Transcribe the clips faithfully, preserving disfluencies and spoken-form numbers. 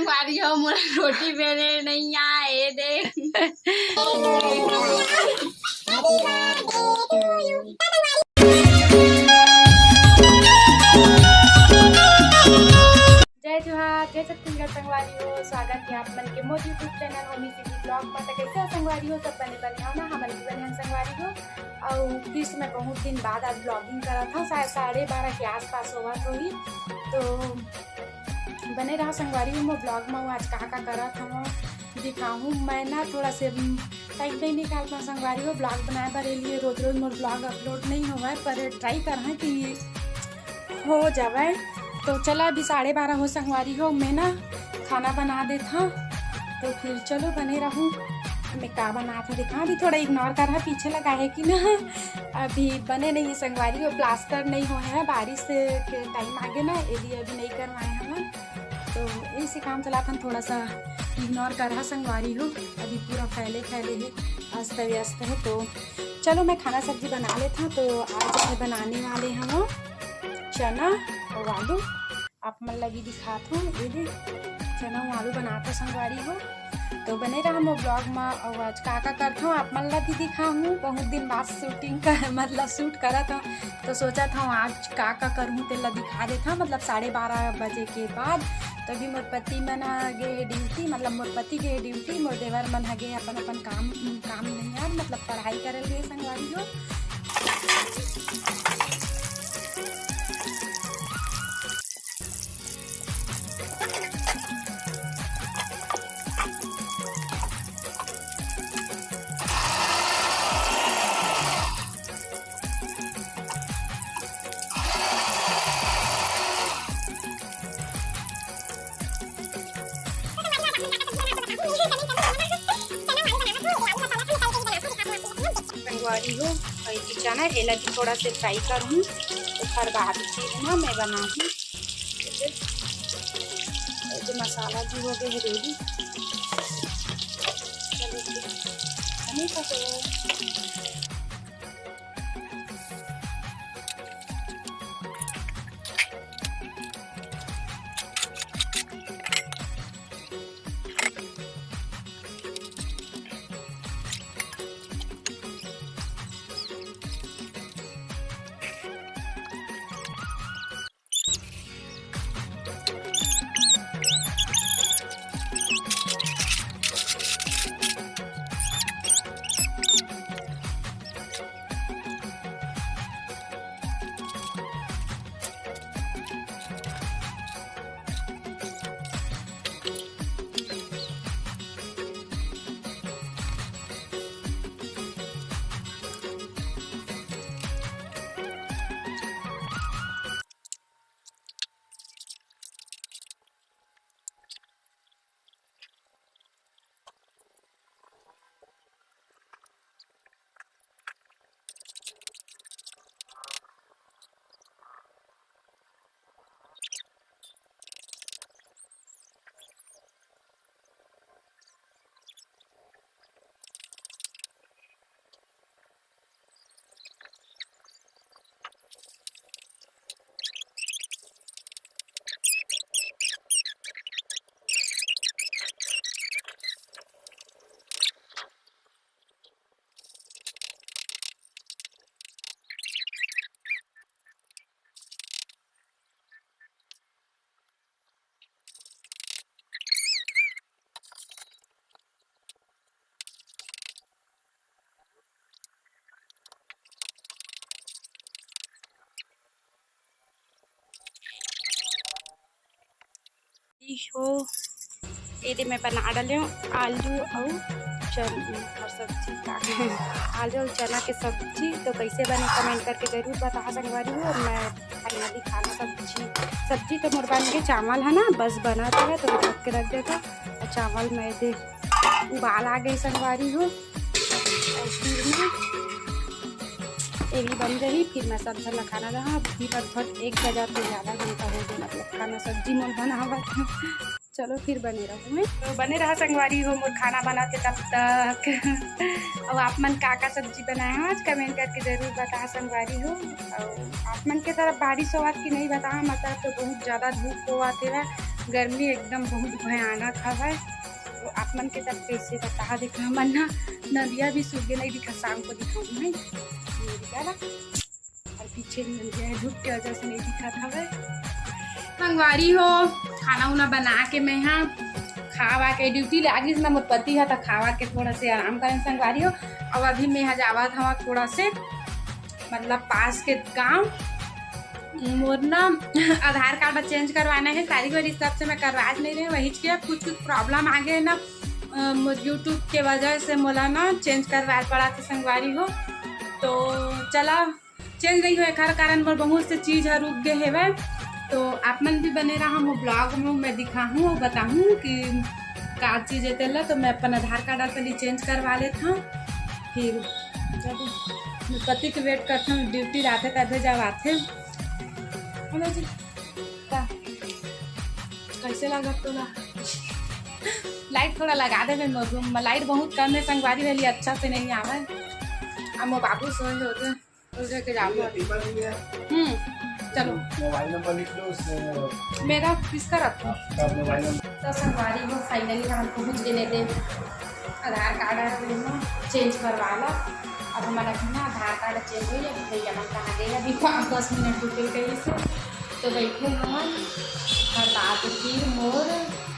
संगवारी हो, मोला रोटी बेले नइ आए, ए दे। जय जोहार, जय छत्तीसगढ़ संगवारी हो, स्वागत हे आप मन के मोर YouTube channel Omi city blog में। तो कैसे हो संगवारी हो, सब बने बने हो ना? हमन भी बने हन संगवारी हो। अउ फिर से मैं बहुत दिन बाद आज ब्लॉगिंग करत हूँ, शायद साढ़े बारह के आसपास होवत होही। तो बने रहा संगवारी हो मोर ब्लॉग में, आज का का करत हूँ दिखाहूँ। मैं ना थोड़ा से टाइम नहीं निकाल पाऊँ संगवारी हो ब्लॉग बनाए बर, ए लिए रोज रोज मोर ब्लॉग अपलोड नहीं होवय, पर ट्राई करहूँ कि हो जावय। तो चला, अभी साढ़े बारह हो संगवारी हो, मैं ना खाना बना देत हूँ। तो फिर चलो बने रहूँ, मैं का बनात हूँ दिखा। अभी थोड़ा इग्नोर कर रहा, पीछे लगा है कि ना, अभी बने नहीं है संगवारी हो, प्लास्टर नहीं हो है, बारिश के टाइम आगे ना, ए लिए अभी नहीं करवाए हमन। तो इसी काम चलाथन, थोड़ा सा इग्नोर कर रहा संगवारी हो, अभी पूरा फैले फैले है, अस्त व्यस्त है। तो चलो मैं खाना सब्जी बना लेता हूँ। तो आज मैं बनाने वाले हूँ चना और आलू, आप मन लगी दिखात हूँ, ये दे चना और आलू बनात हूँ संगवारी हो। तो बने रहा मोर ब्लॉग में। और आज का का करत हूँ आप मन ला भी दिखाहूँ। बहुत दिन बाद शूटिंग कर मतलब शूट करत हूँ, तो सोचत हूँ आज का का करहूँ तेला दिखा देत हूँ, मतलब साढ़े बारह बजे के बाद। तो अभी मोर पति मन ह गे हे ड्यूटी, मतलब मोर पति गे हे ड्यूटी, मोर देवर मन ह गे अपन अपन काम, काम नहीं यार, मतलब पढ़ाई करे गे संगवारी हो। संगवारी हो, अउ ये चना एला भी थोड़ा से फ्राई करहूँ, ओखर बाद फिर ना मैं बनाहूँ। ठीक है, ये जो मसाला भी हो गए है रेडी। चलो, ठीक है। नहीं तो हो, ये दे मैं बना डाले हूँ आलू अउ चना और सब्जी का, आलू और चना के सब्जी। तो कैसे बने कमेंट करके जरूर बताहा संगवारी हो। और मैं फाइनली खाना सब्जी, सब्जी तो मोर बन के चावल है ना, बस बना तो है तो ढक के रख देता। और चावल मैं दे उबाल आ गए संगवारी हो। और फिर मैं एवी बन गई, फिर मैं सब झन ला खाना दहा। अभी लगभग एक बजा तो ज़्यादा घंटा हो गया, मतलब खाना सब्जी मोर बनावत। चलो फिर बने रहू में। तो बने रहा संगवारी हो, मोर खाना बनाते तब तक। अब आप मन का का सब्जी बनाए हो आज, comment करके जरूर बताहा संगवारी हो। और आप मन के तरफ बारिश होवत कि नहीं बताहा, मतलब तो बहुत ज्यादा धूप होवत हेवय, गर्मी एकदम बहुत भयानक हवय। तो आप मन के तरफ कैसे बताहा, देखा हमन ना नदिया भी सूख गे, नहीं दिखा, शाम को दिखाऊँ मैं नदिया ला। और पीछे भी नदिया है, धूप के वजह से नहीं दिखत हवे। संगवारी हो, खाना उना बना के मैं हा खावा के duty लागिस ना मोर पति हा, त खावा के थोड़ा से आराम करें संगवारी हो। अब अभी मैं हा जावत हवा थोड़ा से, मतलब पास के गाँव। मोर ना आधार कार्ड change करवाना है, तारीख वारीख हिसाब से मैं करवा नहीं रहे, वही के कुछ कुछ problem आ गए ना, अ, मोर YouTube के वजह से मोला ना change करवाए पड़ा था संगवारी हो। तो चला, चल रही हो, एखर कारण मोर बहुत से चीज ह रुक गए हेवय। तो आप मन भी बने रहा मोर vlog में, मैं दिखाहूँ और बताहूँ कि का चीज है तेला। तो मैं अपन आधार कार्ड चली change करवा लेत हूँ, फिर जब मैं पति के wait करत हूँ, duty जाते तबे जब आते। हेलो जी, का कैसे लागत तोला? Light थोड़ा लगा देबे मोर room में, light बहुत कम है संगवारी, वाली अच्छा से नहीं आवे। अब मोर बाबू सोए हो गए। उधर के जाओ। ये paper भी है। हम्म, चलो। मोबाइल नंबर लिख लो उसमें। मेरा किसका रखूं? आपका मोबाइल नंबर। तो संगवारी हो, finally हम पहुंच गए थे आधार कार्ड और वो change करवा ला। अब हमारा ना आधार कार्ड change हो गया, भैया मन कहाँ गए, अभी पाँच दस मिनट रुके कहीं से। तो बैठे हमन, और बाद फिर मोर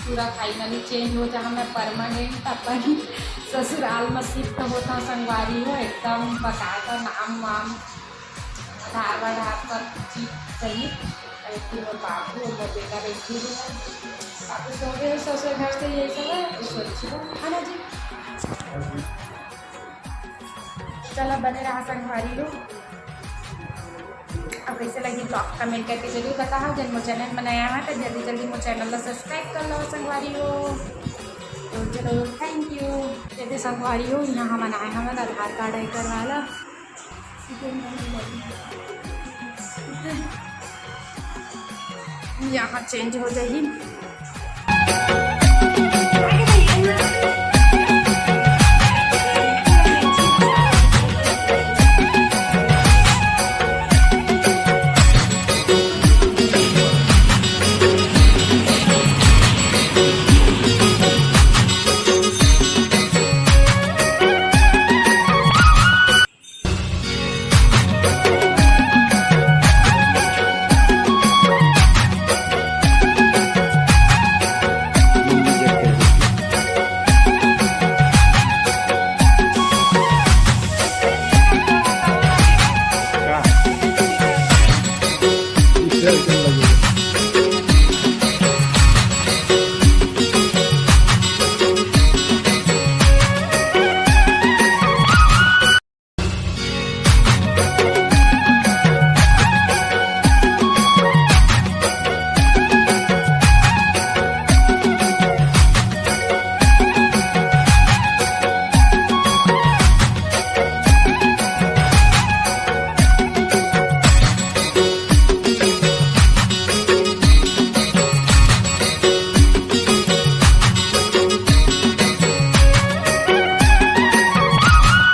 पूरा finally change हो जा, मैं permanent अपन ससुराल में shift होता संगवारी हो, एकदम बकायदा नाम वाम, आधार वाधार सब चीज सही। और फिर मोर बाबू और मोर बेटा बैठी हुई है, बाबू सो गए, ससुर घर से ये सब है, तो सोच लो, है ना जी? चला बने रहा संगवारी हो। अब कैसे लगी vlog comment करके जरूर बताओ। जन मोर channel में नया है तो जल्दी जल्दी मोर channel ला subscribe कर लो संगवारी हो। तो चलो thank you। जैसे संगवारी हो यहाँ हमन आए हमन आधार कार्ड है करवा ला। यहाँ change हो जाही।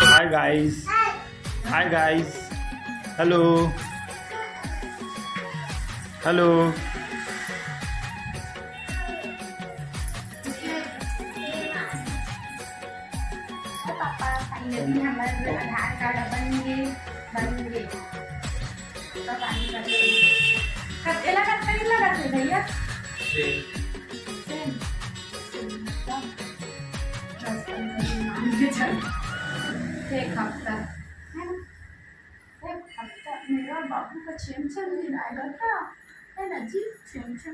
Hi guys. Hi guys. Hello. Hello. Papa, finally हमर आधार कार्ड बन गे, बन गे। कब आही कर ले? कब, एला कब तक लगत हे भैया? सेम। सेम। सेम। दस पंद्रह दिन मान के चल। एक हफ्ता, है ना? एक हफ्ता मेरा बाबू का छेम छेम दिन आएगा क्या? है ना जी? छेम छेम।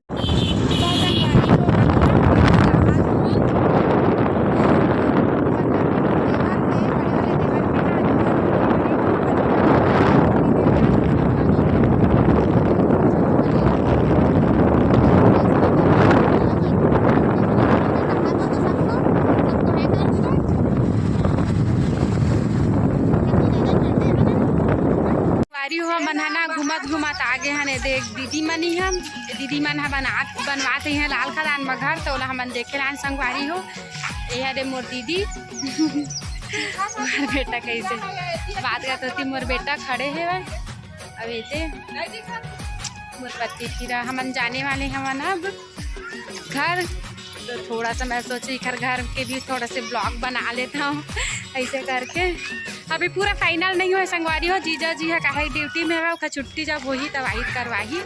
संगवारी हो, हमन ह ना घूमत घूमत आगे हन, एदे एक दीदी मनी हम, ए दीदी मन ह बनात, बनवात हे लाल खदान म घर, तो ओला हमन देखे लान संगवारी हो। ये हरे मोर दीदी। मोर बेटा कैसे बात करत होती, मोर बेटा खड़े हे। अब एते मोर पति फिर हमन जाने वाले हवन अब घर। तो थोड़ा सा मैं सोची, घर, घर के भी थोड़ा से ब्लॉग बना लेता हूँ ऐसे करके। अभी पूरा फाइनल नहीं हुआ संगवारी हो, जीजा जी है काहे ड्यूटी में है, ओकर छुट्टी जब होही तब आई करवाही।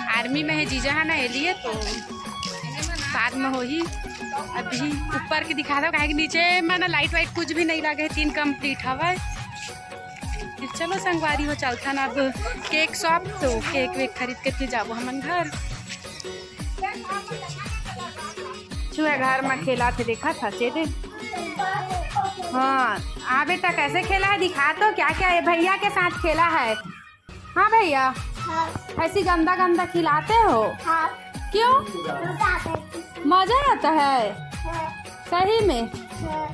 आर्मी में है जीजा है ना, ये लिए तो बाद में होही। अभी ऊपर के दिखा दो, काहे कि नीचे में ना लाइट वाइट कुछ भी नहीं लगे, तीन कंप्लीट हवा। फिर चलो संगवारी हो, चलथन अब केक शॉप, तो केक वेक खरीद के फिर जाबो हमन घर। छुए घर में खेला थे, देखा था चेते। हाँ, हाँ बेटा, कैसे खेला है दिखा तो, क्या क्या ये भैया के साथ खेला है। हाँ भैया, हाँ। ऐसी गंदा गंदा खिलाते हो? हाँ। क्यों? मजा आता है। मजा आता है? हाँ। सही में? हाँ।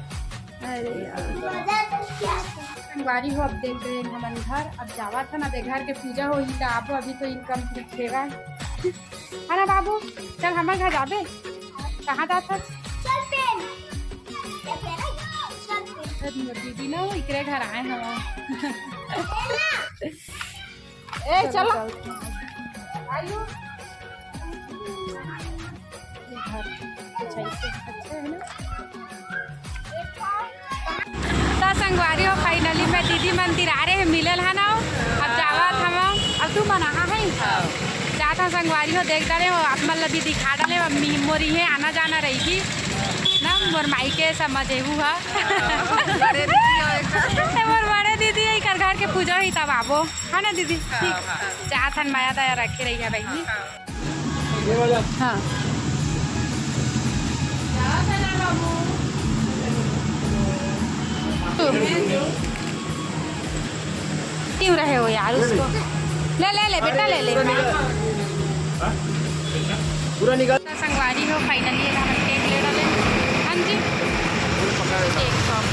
अरे यार। मजा तो क्या आता है? संगवारी हो, अब देख रहे हैं हमन घर, अब जावा था ना, दे घर के पूजा होही त आबो, अभी तो इनकम दिखेगा। है ना बाबू? चल हमर घर जाबे। कहाँ जात हस? चल पेन। चल पेन। अरे मोर दीदी ना, इकरे घर आए हवा। ए, चलो। आयु। घर कुछ ऐसे अच्छा है ना। त संगवारी हो, फाइनली मैं दीदी मंदिर आ रहे हैं, मिलल है ना। अब जावत हम, अब तू मना है। जात हम संगवारी हो, देख डाले हो, आप मन ला भी दिखा डाले, अब मी-, मोर इहे आना जाना रही थी ना, मोर माई के समझ एहू हा। बड़े दीदी हो एक। मोर बड़े दीदी है, एकर घर के पूजा ही तब आबो, है ना दीदी? ठीक। जात हन, मया दया रखे रही है बहिनी। हाँ। क्यों रहे हो यार उसको? ले, ले, ले, बेटा, ले, ले। पूरा निकाल। संगवारी हो, finally एला हमन केक ले डाले। हाँ जी। Cake shop.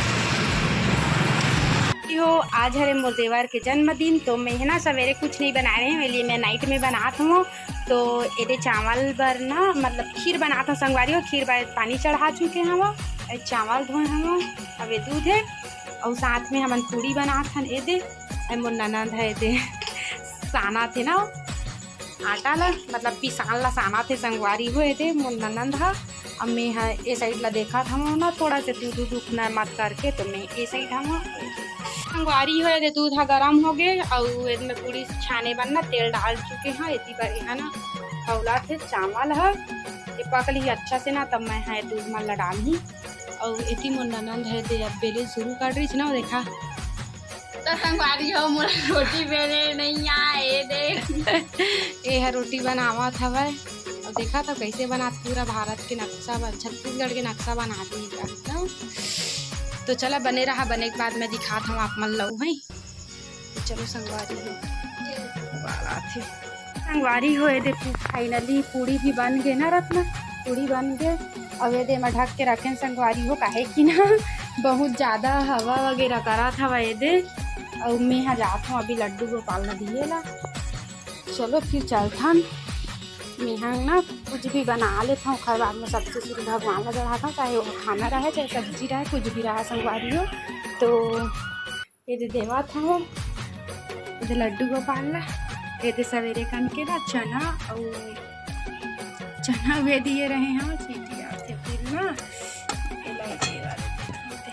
हो, आज हरे मोर देवर के जन्मदिन, तो मैं है ना सवेरे कुछ नहीं बना रहे हैं, लिए मैं नाइट में बनात हूँ। तो एदे चावल बर ना, मतलब खीर बनात हूँ संगवारी हो, खीर बर पानी चढ़ा चुके हवं, चावल धोए हवं, अब ये दूध है और साथ में हमन पूड़ी बनात हन। एदे ए मोर ननद है, एदे साना थे ना आटा ला, मतलब पिसान ला साना थे संगवारी हो। एदे मोर ननद हा, अब मैं हा ए साइड ला देखत हवं ना, थोड़ा से दूध उध उखना मत करके, तो मैं ए साइड हवं। संगवारी हो, एदे दूध हा गरम हो गे, अउ एदे में पूड़ी छाने बर ना तेल डाल चुके हवं। एती बर एहा ना खौला थे चावल हा, ये पक लिही अच्छा से ना, तब मैं हा दूध मन ला डालही। अउ एती मोर ननद है, दे अब बेले शुरू कर रही ना, देखा। तो संगवारी हो, मोला रोटी बेले नहीं आए, ए दे। ए हा रोटी बनावत हवय। अउ देखा तो कैसे बनात, पूरा भारत के नक्शा बन, छत्तीसगढ़ के नक्शा बना दी एकदम। तो चला बने रहा, बने के बाद मैं दिखात हूँ आप मन लऊ है। तो चलो संगवारी हो, बारात है। संगवारी हो, ये देखो finally पूड़ी भी बन गे ना रत्ना, पूड़ी बन गे। अब ये दे मैं ढक के रखें संगवारी हो, काहे कि ना बहुत ज्यादा हवा वगैरह करत हवा ये दे। अउ मैं हा जात हूँ अभी लड्डू गोपाल ला दिए ला। चलो फिर चलथन। मेहा ना कुछ भी बना लेत हूँ, ओखर बाद में सबसे शुरू भगवान ला चढ़ात हूँ, चाहे वो खाना रहे, चाहे सब्जी रहे, कुछ भी रहे संगवारी हो। तो ये दे देवत हूँ, ये दे लड्डू गोपाल ला, ये दे सवेरे कन के ना चना अउ चना वे दिए रहे हैं, चीटी आते फिर ना, ये ला ये दे वाले दे।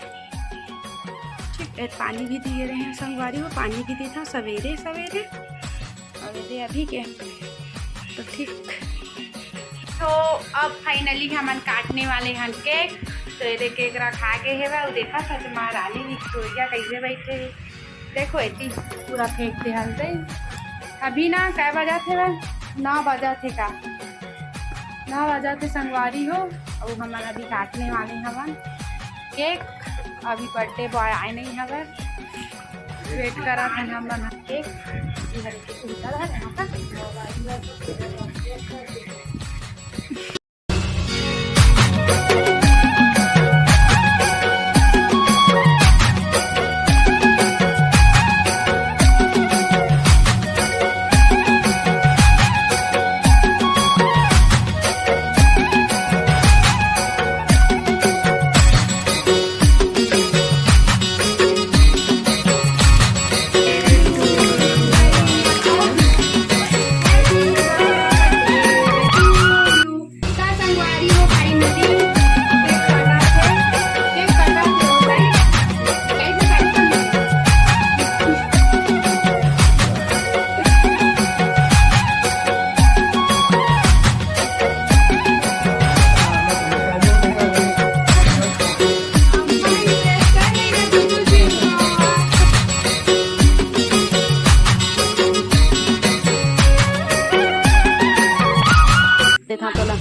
ठीक है, पानी भी दिए रहे हैं संगवारी हो, पानी भी देता सवेरे सवेरे। अउ ये दे अभी के तो ठीक। तो अब finally हमन काटने वाले हन केक। तो ये दे केक रखा गे हेवय, अउ देखा सच महारानी विक्टोरिया कैसे बैठे हे। देखो एती पूरा फेंक दे हल दे। अभी ना कै बजा थे बा? नौ बजा थे का? नौ बजा थे संगवारी हो, अउ हमन अभी काटने वाले हवन केक। अभी बर्थडे बॉय आए नहीं हवय, वेट करत हन हमन केक। ये हरे के उल्टा रहा यहाँ पर। देथां तोला।